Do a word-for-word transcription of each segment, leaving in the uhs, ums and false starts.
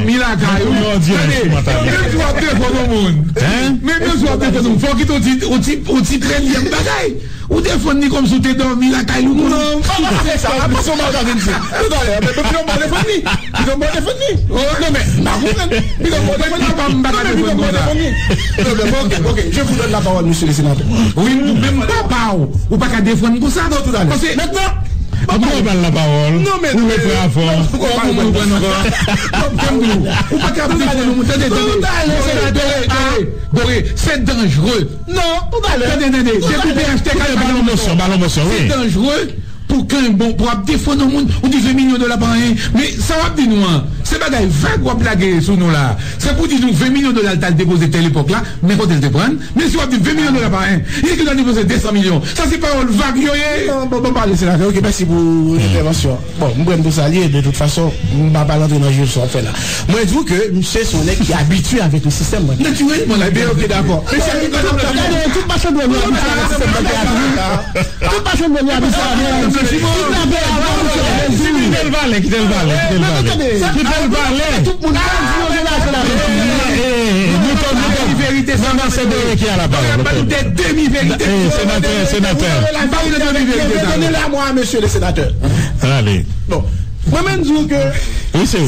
dòmi lakay ou. Tande, menm si w ap defann yon moun, menm si w ap defann yon moun, fò w kite yon ti, yon ti, yon ti trennyèm bagay. Ou defann li kòmsi w te dòmi lakay li, ou konnen. Non, m pa pase sa. Apre se yon bagay w vin di. Talè, men, men, pito m pa defann li. Pito m pa defann li. Non, men, m pa konprann. Pito m pa defann li. Pito m pa defann li. Non, men, ok, ok, je vous donne la parole, monsieur le sénateur. Wi, ou menm papa w, ou pa ka defann konsa. Non, talè. Paske mentnan, An pou ba l lapawòl. Non, men, ou repran avè w. Ou konprann ankò. Ou pa ka ap defann yon moun. Tande, tande. Dore, Dore, Dore, se danjre. Non, talè. Tande, tande. Depi P H T K, balon mosyon, balon mosyon, wi. Se danjre pou gen bon, pou ap defann yon moun, ou di ven milyon dola pa anyen. Men sa w ap di nou an, se bagay vag w ap lage sou nou la. Se pou di nou ven milyon dola l t al depoze tèl epòk la, men kote l te pran l. Men si w ap di ven milyon dola pa anyen, li di ki nan nivo se de san milyon. Sa se pawòl vag yo ye. Non, bon, bon, pale senatè, ok, mèsi pou entèvansyon. Bon, m pran pou sa l ye, de tout fason, m pa pral antre nan jije sa w ap fè la. Mwen di w ke misye se yon nèg ki abitye avèk le sistèm bankè. Natirèlman, l abitye. Ok, dakò. Mesye, tout machann dwòl yo abitye avèk sistèm bankè a toujou. Tout machann dwòl yo abitye avèk misye. Kite l pale, kite l pale, kite l pale. Kite l pale. Tout moun ap di yo gen lajan la. Mouton, mouton. Verite sa. Nan se de ki a la pawòl. Senatè, senatè. Donnez-la moi, monsieur le sénateur. Ale. Bon, mwen menm di w ke se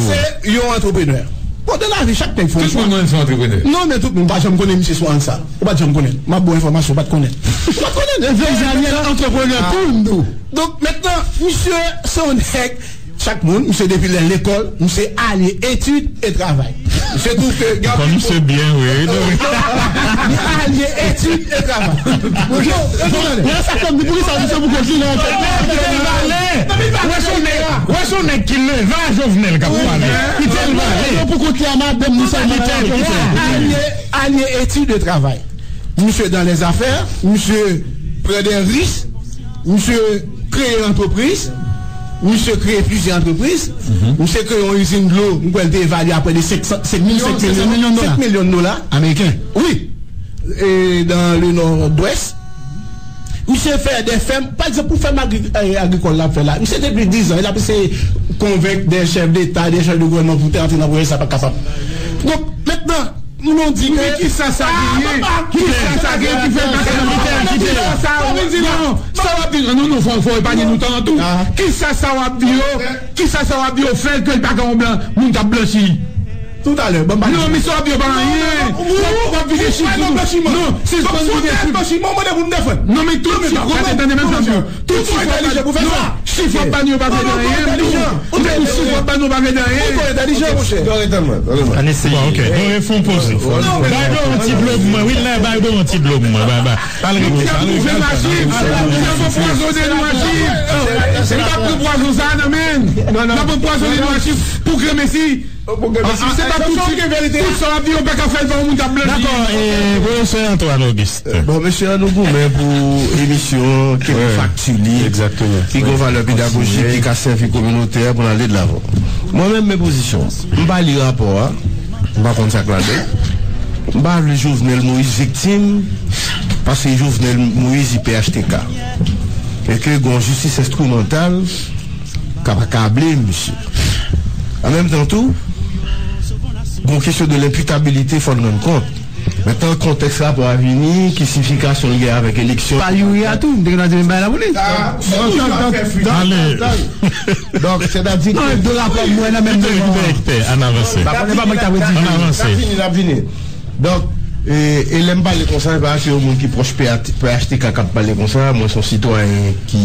yon antreprenè. Bon, nan lavi, chak nèg fè yon chwa. Tout moun konnen se yon antreprenè. Non, men tout moun pa janm konnen misye se yon sa. Ou pa t janm konnen l. M ap ba w enfòmasyon, ou pa t konnen l. Ou pa t konnen l. Evangèl antrepenè tou, m di w. Donk, mentnan, misye se yon nèg, chak moun, misye depi lè lekòl, misye alye etid e travay. Misye twouve ke gen anpil. Kòm misye byen, wi. Li alye etid e travay. Bon, sa k ap di, poukisa misye pou kont li nan ankèt la? Kite l pale. Wè se yon nèg, wè se yon nèg ki leve a Jovenel k ap pale. Kite l pale. Pou kont li a madanm li sèlman. Kite l, kite l. Alye, alye etid e travay. Misye dans les affaires, misye pran de risk, misye kreye antrepriz, misye kreye plizyè antrepriz, misye kreye yon izin dlo, m kwè l te evalye a prè de senk san, senk mil, senk milyon, senk milyon dola. Senk milyon dola. Ameriken. Wi. E dans le Nord-Ouest. Misye fè de fèm, pa egzanp, pou fèm agri- eh, agrikòl l ap fè la, misye depi dizan, l ap eseye konvenk de chèf deta, de chèf de gouvènman pou te antre nan pwojè sa, pa kapab. Donk, mentnan, nou di ke. Men kisa sa genyen? Kisa sa genyen ki fè l pa ka nan pwojè sa? Sa w ap di, non, non, fò, fò epanye nou tan an tou. Kisa sa w ap di yo? Kisa sa w ap di yo fè ke l pa ka yon blan, moun k ap blanchi? Toutalè, ban m pale. Non, men sa w ap di yo pa anyen. W ap, w ap vide chif sou nou. Non, sispann vide chif. Non, men tout chif w ap tande, men zanmi yo. Tout chif w ap tande. Non, chif w ap ba nou yo pa vle di anyen. Tout chif w ap ba nou yo pa vle di anyen. Ann eseye. Bon, ok. Bon, e fon poze. Bay do yon ti dlo pou mwen. Wi, la, bay do yon ti dlo pou mwen. Bay, bay. Al regle sa, al regle sa. N ap anpwazonnen nou ak chif. N ap pran pwazon sa nan men n. N ap anpwazonnen nou ak chif pou granmesi. Se pa tout chif, tout sa w ap di yo pa ka fè l pa yon moun k ap blanchi. Dakò, e, pwofesè Antoine Auguste. Bon, mesye, an nou goumen pou emisyon ki gen fakti li, ki gen valè pedagojik, ki ka sèvi kominote a pou n ale de lavan. Mwen menm, men pozisyon. M pa li rapò a. M pa konn sa k ladan. M pa vle Jovenel Moïse viktim, paske Jovenel Moïse, li P H T K. E ke gon jistis enstrimantal k ap akable misye. An menm tan tou, gon kesyon de lenpitabilite, fò n rann kont. Mentnan, kontèks rapò a vini, ki siyifikasyon l gen avèk eleksyon. Pa Youri a tou, m te gentan di menm bagay la pou li. Ale. Donk, sètadi ke. Non, de rapò mwen nan menm moman. Kite, kite, ann avanse. Pa konnen pa mwen ki ta predi. Ann avanse. N ap vini, n ap vini. Donk, e, e lè m pale konsa, se pa se yon moun ki pwòch P H T K k ap pale konsa, mwen se yon sitwayen ki,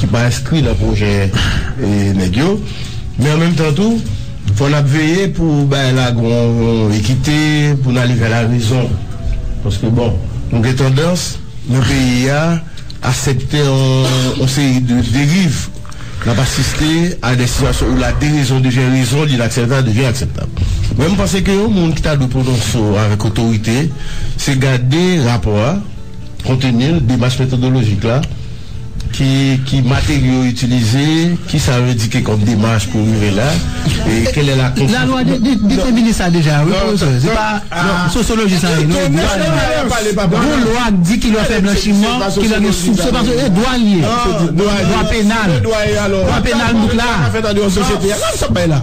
ki pa enskri nan pwojè, e, nèg yo. Men an menm tan tou, fò n ap veye pou bagay la gon ekite, pou n ale vè larezon. Paske, bon, nou gen tandans, nan peyi a, aksepte yon, yon seri de deriv. N ap asiste a de sitiyasyon où la déraison devient raison, l'inakseptab devient akseptab. Mwen, m panse ke yon moun ki ta dwe pwononse w avèk otorite, se gade rapò a, konteni l, demach metodolojik la, ki, ki materyo itilize, ki sa yo endike kòm demach pou rive la, e kèl è la konse- Lalwa de- de- detèmine sa deja, wi, pwofesè. Se pa sosyoloji sa ye, non, dwa li ye. Gon lwa k di ki lè w fè blanchiman, ki lè gen soupson, se pa e dwa li ye. Dwa penal. Dwa penal bout la.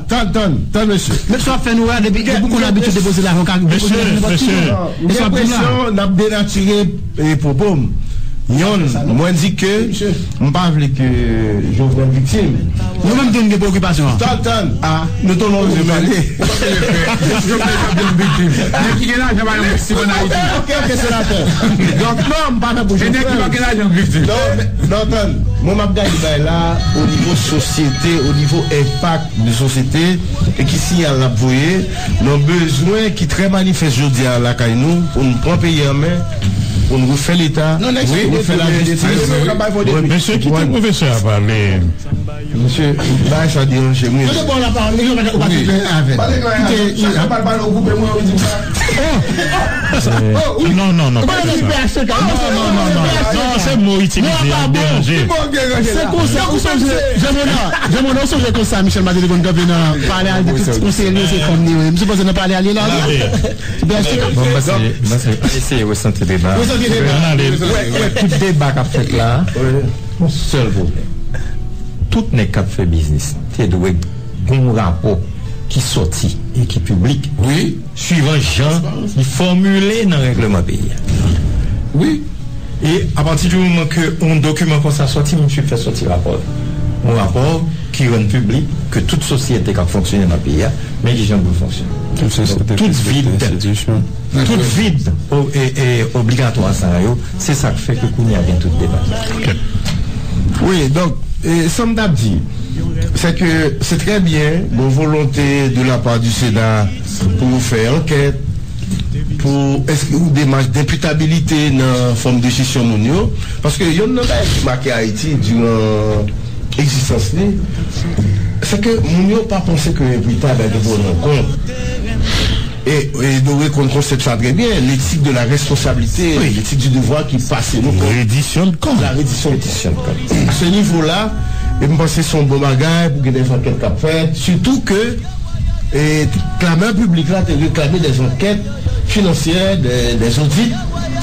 Tann, tann, tann, mesye. Menm si w ap fè nou wè, depi, depi w konn abitye depoze lajan, w ka depoze nenpòt ki jan. Mesye, mesye, m gen enpresyon n ap denatire, e, pwopo m. Yonn, mwen di ke m pa vle ke Jovenel viktim. Nou menm tou, nou gen preokipasyon an. Tann, tann. A, nou tou nou vle pale. Jovenel pa vle viktim. Nèg ki gen lajan pa yon viktim ann Ayiti. Ok, ok, senatè. Donk, non, m pa fè pou Jovenel. E nèg ki pa gen lajan viktim. Non, men, non, tann. Mwen, m ap gade bagay la o nivo sosyete, o nivo enpak de sosyete, e ki siyal l ap voye nan bezwen ki trè manifès jodi a lakay nou, pou n pran peyi an men, pou n refè Leta, refè lajistis. Mesye, kite pwofesè a pale. Mesye, bagay sa deranje m, wi. Kite, non, non, non, pa fè sa. Non, non, non, non, non, se mo itilize a k deranje. Se konsa, ou sonje, Jean Monod, Jean Monod, ou sonje konsa Michel Martelly konn kanpe nan Palè a, li di tout konseye li yo se fanm li yo ye. M sipoze nan Palè a li ye la, wi. Bon, m panse, m panse, ann eseye resante deba. Resante deba. Ann ale. Wè, wè, tout deba k ap fèt la, yon sèl pwoblèm. Tout nèg k ap fè biznis te dwe gon rapò ki sòti e ki piblik, wi, suivan jan li fòmile nan règleman peyi a. Wi. E apati di moman ke yon dokiman konsa sòti, misye fè sòti rapò l. Yon rapò ki rann piblik ke tout sosyete k ap fonksyone nan peyi a, men kijan pou l fonksyone. Tout sosyete, tout vid, tout vid o- e- e obligatwa sa yo, se sa k fè ke kounye a gen tout deba. Wi, donk, e, sa m t ap di, se ke se trè byen, gon volonte de la part du Sénat pou yo fè ankèt, pou enskri yon demach denpitabilite nan fòm desizyon moun yo, paske yonn nan bagay ki make Ayiti diran egzistans li, se ke moun yo pa panse ke enpitab a gen pou rann kont. E, e nou rekonn konsèp sa trè byen, l'éthique de la responsabilité, l'éthique du devoir ki pase nou kòm la reddition de comptes. A se nivo la, e m panse se yon bon bagay pou gen dè ankèt k ap fèt, sitou ke, e, klamè piblik la te reklame dè ankèt finansyè, dè, dè odit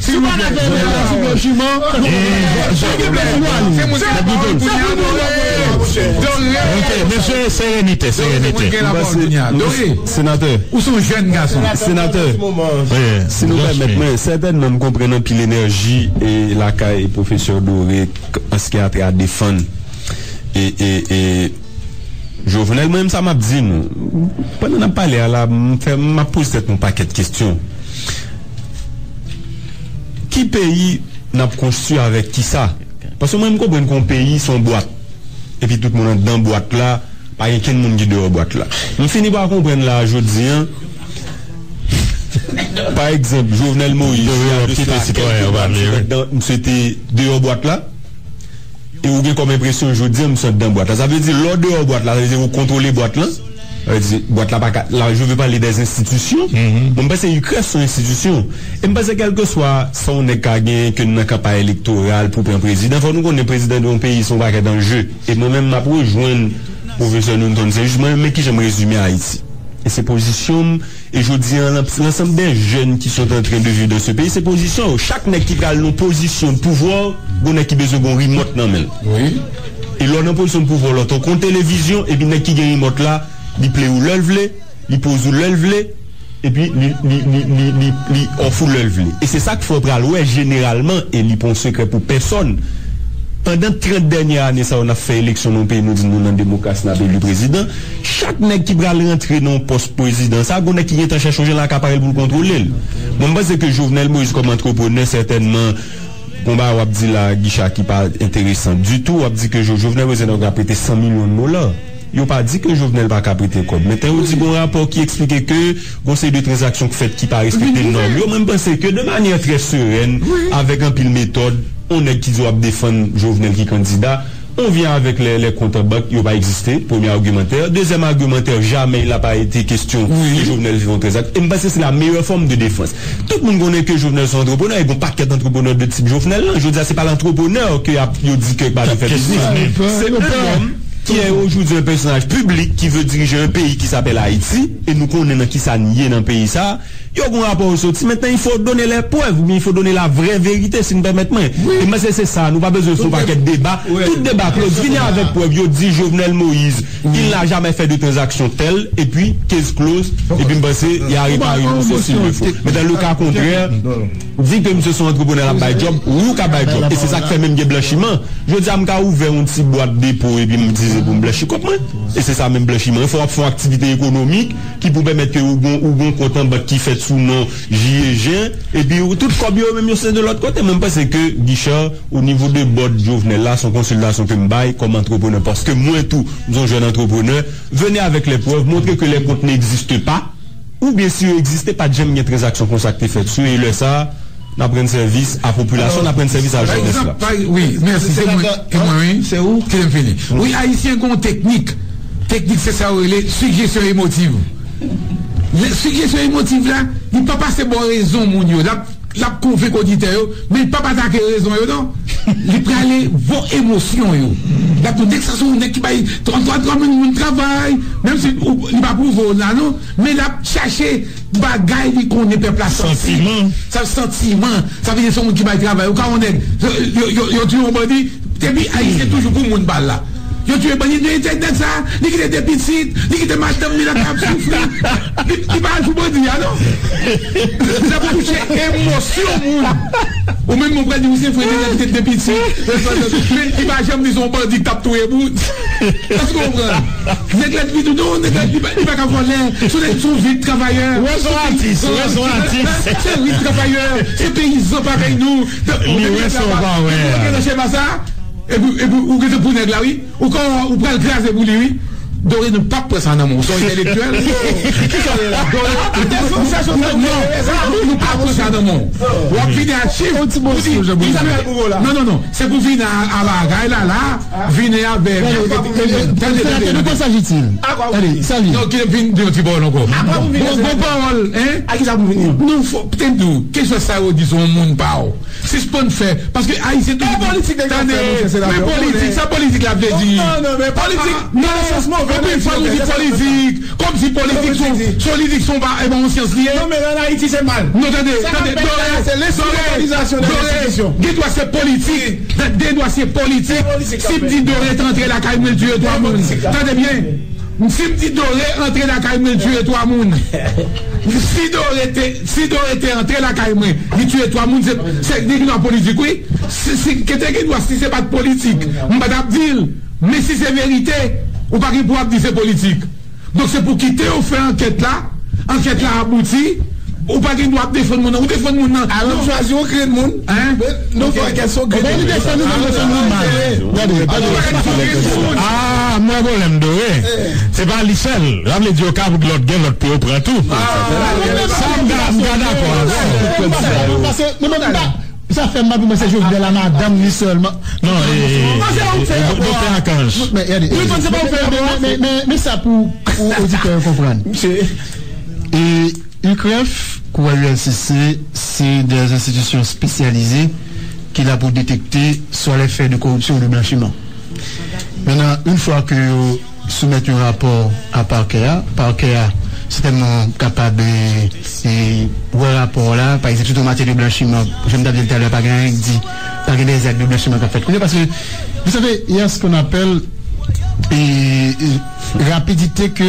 Silvouplè. Silvouplè. Ok, mesye, serenite, serenite. Senatè. Ou se yon jèn gason. Senatè, si nou pèmèt mwen, sètènman, m konprann anpil enèji e lakay pwofesè Doré k-, an se ki a trait a defann e, e, e Jovenel. Mwen menm, sa m ap di nou, pandan n ap pale a la, m fè, m ap poze tèt mwen yon pakèt kesyon. Ki peyi n ap konstwi avèk kisa? Paske mwen, m konprann ke yon peyi se yon bwat. Epi tout moun anndan bwat la, pa gen kenn moun ki deyò bwat la. M fini pa konprann la, jodi a, pa egzanp, Jovenel Moïse, misye te deyò bwat la. E ou gen kòm enpresyon jodi a misye anndan bwat la. Sa vle di, lè w deyò bwat la, sa vle di ou kontwole bwat lan. Sa vle di, bwat la pa ka, la, je veux parler des institutions. Bon, m panse UCREF se yon enstitisyon. E m panse kèlkeswa sa yon nèg ka genyen ke nan kanpay elektoral pou pran prezidan, fò nou konnen prezidan de yon peyi se yon pakèt anje. E mwen menm, m ap rejwenn pwofesè Newton Saint-Just, mwen menm, men kijan m rezime Ayiti. E se pozisyon m, e jodi a, lan-, lansanm de jèn ki sont en train de vivre dans ce pays, se pozisyon yo. Chak nèg ki pral nan pozisyon de pouvwa, gon nèg ki bezwen gon rimòt nan men l. E lè w nan pozisyon de pouvwa, lè w t-, w konn televizyon, epi nèg ki gen rimòt la, li ple ou lè l vle, li poze ou lè l vle, Epi li, li, li, li, li, li ofè w lè l vle. E se sa k fè w pral wè jeneralman, e li pa yon sekrè pou pèsòn. Pandan trant dènye ane sa yo n ap fè eleksyon nan yon peyi nou di nou nan demokrasi n ap eli prezidan, chak nèg ki pral rantre nan yon pòs prezidan sa, gon nèg ki gentan chèche yon jan lakapare l pou l kontwole l. Bon, m panse ke Jovenel Moïse kòm antreprenè sètènman gon bagay w ap di la, Guichard, ki pa enteresan ditou. W ap di ke Jo- Jovenel Moïse ka prete san milyon dola. Yo pa di ke Jovenel pa ka prete kòb. Men tan yo di gon rapò ki eksplike ke gon seri de tranzaksyon k fèt ki pa respekte nòm yo, mwen m panse ke de manyè trè serèn, avèk anpil metòd, on nèg ki di w ap defann Jovenel ki kandida, on vyen avèk lè, lè kont an bank yo pa egziste, premye agimantè. Dezyèm agimantè, jamais il n'a pas été question ke Jovenel viv yon tranzaksyon. E m panse se la meilleure forme de défense. Tout moun konnen ke Jovenel se yon antreprenè, e gon pakèt antreprenè de tip Jovenel lan. Jodi a, se pa l antreprenè ke y ap, yo di ke pa vle fè biznis. Se un homme qui est aujourd'hui un personnage public qui veut diriger un pays qui s'appelle Haïti, e nou konnen nan kisa n ye nan peyi sa. Yo gon rapò yo soti. Maintenant, il faut donner les preuves, oubyen il faut donner la vraie vérité, si n pèmèt mwen. E mwen se, se sa, nou pa bezwen fè yon pakèt deba. Tout deba close, vini avèk prèv. Yo di Jovenel Moïse, il n'a jamais fait de transaction telle, epi case close, epi m panse y a réparé nou se s'il le faut. Men dans le cas contraire, di ke misye se yon antreprenè l ap bay djòb, wi ou ka bay djòb. E se sa k fè menm gen blanchiman. Jodi a m ka ouvè yon ti bwat depo epi m itilize pou m blanchi kòb mwen. E se sa menm blanchiman. Fò w ap fè yon aktivite ekonomik ki pou pèmèt ke ou gon, ou gon kont an bank ki fèt sou non J E Jen, epi ou, tout kòb yo menm yo se de lòt kote. Mwen m panse ke Guichard, o nivo de bòd Jovenel la, se yon konsiltasyon ke m bay kòm antreprenè, paske mwen tou, m se yon jèn antreprenè. Venez avec les preuves, montre que les comptes n'existent pas, oubyen si yo egziste, pa t janm gen tranzaksyon konsa k te fèt sou yo, e lè sa a, n ap rann sèvis a popilasyon, n ap rann sèvis a jenès la. Pa egzanp, pa, wi, mèsi, se mwen, e mwen, wi. Se ou? Kite m fini. Wi, Ayisyen gen yon teknik. Teknik, se sa yo rele sijestyon emotiv. Sijestyon emotiv la, li pa pase bò rezon moun yo. L ap, l ap konvenk oditè yo, men li p ap atake rezon yo, non. Li prale bò emosyon yo. L ap di w, nèg sa se yon nèg ki bay tranntrwa moun, moun travay, menm si ou, li pa pwouve w la, non, men l ap chache bagay li konnen pèp la santi. Santiman. Sa santiman. Sa vle di se yon moun ki bay travay. Ou ka wè yon nèg, yo, yo, yo, yo di yon bandi, depi Ayisyen toujou pou moun bal la. Yo tiye bandi, men nèg sa, li kite de pitit, li kite madanm li lakay ap soufri. Li, li pa al sou bandi a, non. Sa pou touche emosyon moun. Ou menm, ou pral di, ou se frè nèg la kite de pitit. Men li pa janm di se yon bandi k t ap touye moun. Èske w konprann? Nèg la di tou, non, nèg la di, li pa, li pa ka vòlè. Se yon, se yon vil travayè. Wè se yon atis, wè se yon atis. Se vil travayè, se peyizan parèy nou. Li wè sa w pa wè a. Ou nan chema sa, epi, epi ou gentan pou nèg la, wi. Ou ka, ou pral kraze pou li, wi. Dore, nou p ap pran sa nan men w. Ou se yon entèlektyèl. Ki sa w ye la? Dore, non, nou p ap pran sa nan men w. W ap vini ak chif. Ou di, non, non, non. Se pou vini a, a bagay la, la. Vini avèk. Tande, tande, tande. Tande, sa li. Non, ki vin di yon ti pawòl ankò. Bon, bon pawòl, hein? A ki sa pou vini an? Non, fò, tande, kesyon sa yo di se yon moun pa w. Sispann fè. Paske Ayisyen toujou di, tande, men politik, sa politik la vle di? Non, non, men politik, non, anpil fwa nou di politik, kòmsi politik se yon, politik se yon ba-, e ba yon syans li ye. Non, men ann Ayiti se mal. Non, tande, tande, Dore, Dore, Dore, gen dwa se politik, gen dwa se politik. Si m di Dore te antre lakay mwen, l tiye twa moun. Tande byen. Si m di Dore antre lakay mwen, l tiye twa moun. Si Dore te, si Dore te antre lakay mwen, li tiye twa moun, se, se li ki nan politik, wi. Si, si, kete gen dwa, si se pa t politik, m pa t ap di l. Men si se verite, ou pa gen pou w ap di se politik. Donk se pou kite yo fè ankèt la, ankèt la abouti, ou pa gen dwa ap defann moun nan. Ou defann moun nan. Alò, chwazi yon grenn moun. Hein? Non, fò kesyon grenn moun. Ou pa defann moun, defann moun mal. Gade, gade. Ah, m wè pwoblèm Dore. Se pa li sèl. Sa vle di yo ka lòt gen lòt pou yo pran tou. Sa m ka, m ka dakò avè w. Paske, non, non, m pa, sa fè m pa pou mwen se Jovenel a madanm li sèlman. Non, e, e, e, e, Doktè Archange. Men, men, men, men, men sa pou, pou oditè yo konprann. E UCREF, kou a U L C C, se de enstitisyon espesyalize ki la pou detekte swa les faits de corruption ou de blanchiment. Maintenant, une fois que yo soumèt yon rapò a pakè a, pakè a sètènman kapab, e, e, wè rapò a la, pa egzanp, sitou an matyè de blanchiman, jan m t ap di l talè, pa gen anyen k di, pa gen des actes de blanchiment k ap fèt kounye a, paske, vous savez, il y a ce qu'on appelle E, e, rapidite ke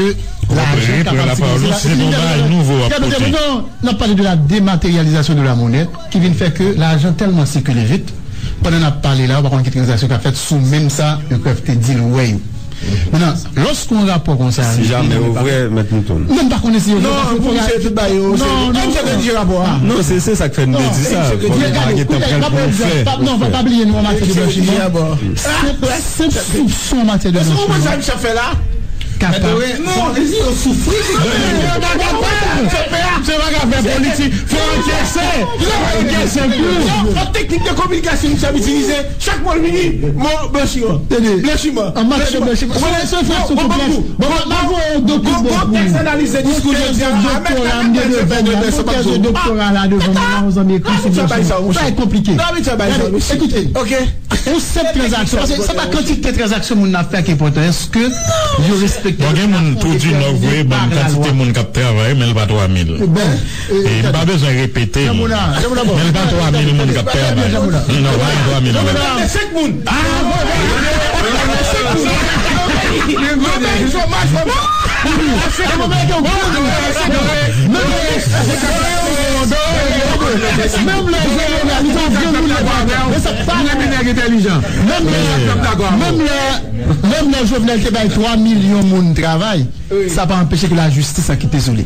lajan kapab sikile. Non, n ap pale de la demateryalizasyon de la monnaie ki vin fè ke lajan tèlman sikile vit. Pandan n ap pale la, ou pa konn ki tranzaksyon k ap fèt sou menm sa Aircraft te di l wè yo. Mentnan, lòske yon rapò konsa rive nan men pa... Si jamè yo vrè, Mèt Newton. Non, m pa konnen si yo vrè, paske fò... Non, non, non, non, se, se sa k fè m te di sa. Fò nou pa gentan pran l pou nou fè. Non, pa, pa bliye nou an matyè de blanchiman. Senp, senp soupson an matyè de blanchiman. Kapab. Non, yo soufri. Se pa ka fè politik. Fò ankèse. Fò ankèse tou. Fò teknik de kominikasyon misye ap itilize. Chak mo l vini, mo blanchiman. Blanchiman. An matyè de blanchiman. Se, se fè sou konplèks. Bon, m ap voye w de kout bò pou li. Tèks analize diskou jodi a. Tèz de doktora la devan mwen la, yon zanmi ekri sou blanchiman. Sa e konplike. Ekoute, yon senp tranzaksyon, paske se pa kantite tranzaksyon moun nan ap fè ki enpòtan, èske yo respekte... Bon, gen moun tou di nò vre, ban m kantite moun k ap travay, men l pa twa mil. E m pa bezwen repete non. Men l pa twa mil moun k ap travay. Non, pa twa mil moun. Senk moun. Menm lè Jovenel, li pa vre moun li pa vre. Menm lè, menm lè, menm lè Jovenel te bay twa milyon moun travay, sa pa anpeche ke lajistis an kite sou li.